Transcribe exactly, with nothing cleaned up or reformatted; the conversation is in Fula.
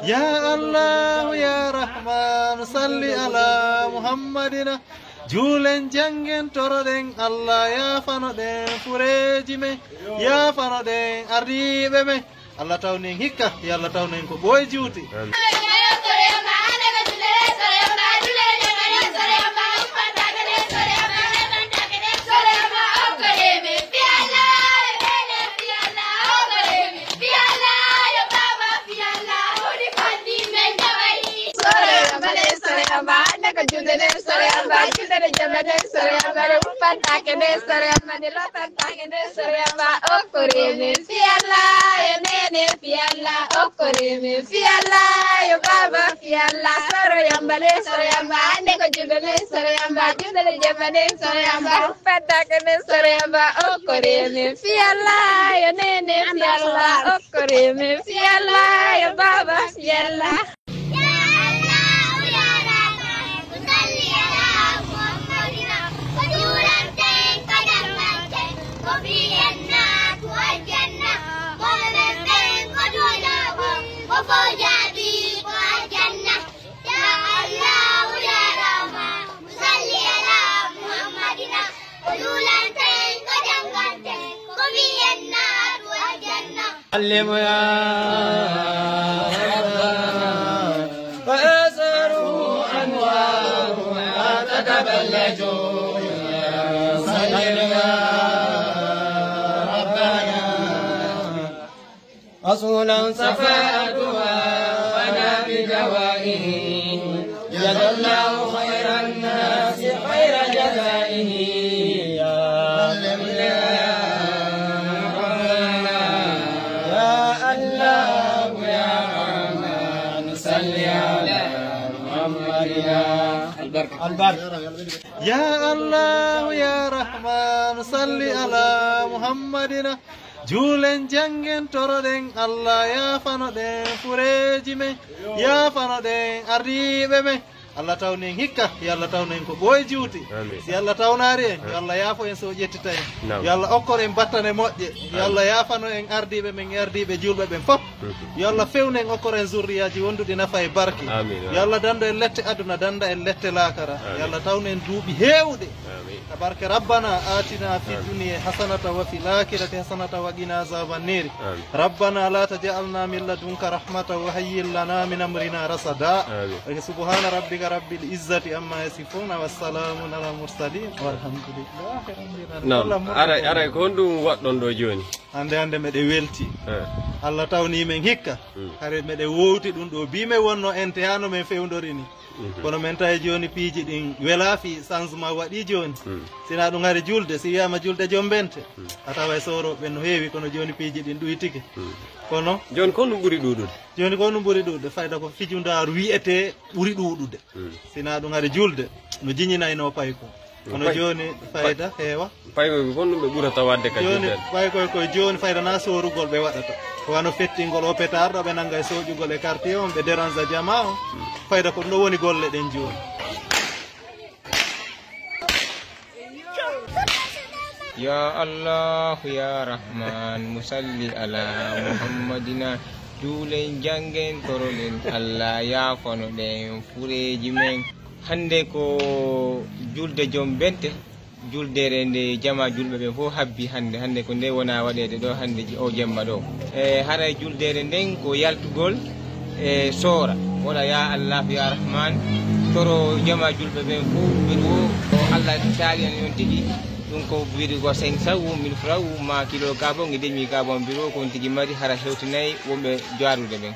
Ya Allahu, ya Rahmanu, salli ala Muhammadina. Juulen, janngen, toroɗen Allah, yaafanoɗen fureeji men, yaafanoɗen ardiiɓe men. Allah tawnu en hikka, yo Allah tawnu en ko ɓooy juuti. Amin. Sore yamba de, sore yamba, hande ko julde de, sore yamba, julde de jemma de, sore yamba, de uppantaake de, sore yamba, de lottantaake de, sore yamba, okkore min fi Allah, yo nene fi Allah, okkore min fi Allah, yo baba fi Allah, sore yamba de, sore yamba, hande ko julde de, sore yamba, julde de jemma de, sore yamba, uppantaake de, sore yamba, okkore min fi Allah, yo nene fi Allah, okkore min fi Allah, yo baba fi Allah. Ya Allahu, ya Rahman, salli ala Muhammadina. Ko juulanten, ko jannganten, ko fiyen naatu aljanna. Ko men ɓen, ko duwanaako, ko fojaabi, ko aljanna. Ya Allahu, ya Rahman, salli ala Muhammadina. Ko juulanten, ko jannganten, ko fiyen naatu aljanna. علم يا ربنا، فآثاره أنواره لا تتبلج. علم يا ربنا، رسولا شفاعتها فنا بدوائه. جزى الله خير الناس خير جزائه. يا الله، يا رحمن، صل على محمد. البركة. البركة. Ya Allahu, ya Rahmanu, salli ala Muhammadina. Juulen, janngen, toroɗen Allah, yaafanoɗen fureeji men, yaafanoɗen ardiiɓe men. Allah tawnu en hikka, yo Allah tawnu en ko ɓooy juuti. Amin. Si Allah tawnaali en, yo Allah yaafo en, so o ƴettita en. Naam. Yo Allah okkor en battane moƴƴe. Yo Allah yaafano en ardiiɓe men e ardiiɓe juulɓe ɓen fof. Mhm. Yo Allah fewnu en, okkor en zurriyaaji wonduɗi nafa e barke. Amin. Yo Allah dandu en lette aduna, danda en lette laakara. Amin. Yo Allah tawnu en duuɓi heewɗi. Amin. Tabaraka Rabbana, atina fi dunya hasanatan wa fil akhirati hasanatan wa qina azaban nar. Amin. Rabbana la taj'alna min ladunka rahmatan wa hayyi' lana min amrina rashada. Amin. Subhana rabbika rabbil izzati amma yasifun wa salamun ala mursalin walhamdulillahi rabbil alamin. Naam. Aray, aray, ko honɗum waɗɗon ɗo jooni? Hannde, hannde meɗe welti. Eh. Allah tawni men hikka. Mm. Hare meɗe wowti ɗum ɗo. Bi men wonno ente hano men fewndori ni. Mhm. Kono men tawi jooni piiji ɗin wela fi changement waɗi jooni. Mm. Sina ɗum hari julde, si wiyama julde joom bente. Mm. A tawa e soro ɓen no heewi, kono jooni piiji ɗin ɗuytike. Mm. Kono jooni ko ɗum ɓuri ɗuɗude? Jooni ko ɗum ɓuri ɗuɗude. Fayda ko fijundaaru wiyete ɓuri ɗuɗude. Mm. Sina ɗum hari julde, no jiñinayno payko. Kono pay-, jooni fayda heewa. Paykoy ko honɗum ɓe ɓurata waɗde ka jooni julde? Paykoy koye jooni fayda na soorugol ɓe waɗata. Ko wano fettingol o petar ɗo ɓe nanga e soƴugol e quartier on, ɓe dérange jama on. Fayda ko ɗum ɗo woni golle ɗen jooni. Ya Allahu, ya Rahman, musalli ala Muhammadina. Juulen, janngen, toroɗen Allah, yaafano ɗen fureeji men. Hannde ko julde joom bente, juldeere nde jama julɓe ɓen fof habbi hannde. Hannde ko nde wona waɗeede ɗo hannde ji-, o jemma ɗo. E haray juldeere nden ko yaltugol e soora. Wona ya Allah, ya Rahman, toro jama julɓe ɓen fof, mbiɗo o Allah taali en on tigi. Ɗum ko mbiɗo ko cinq cents ou mille francs ou ma kilo kabon e demi kabon, mbiɗo ko on tigi mari hara hewtinay wonɓe jaarude ɓen.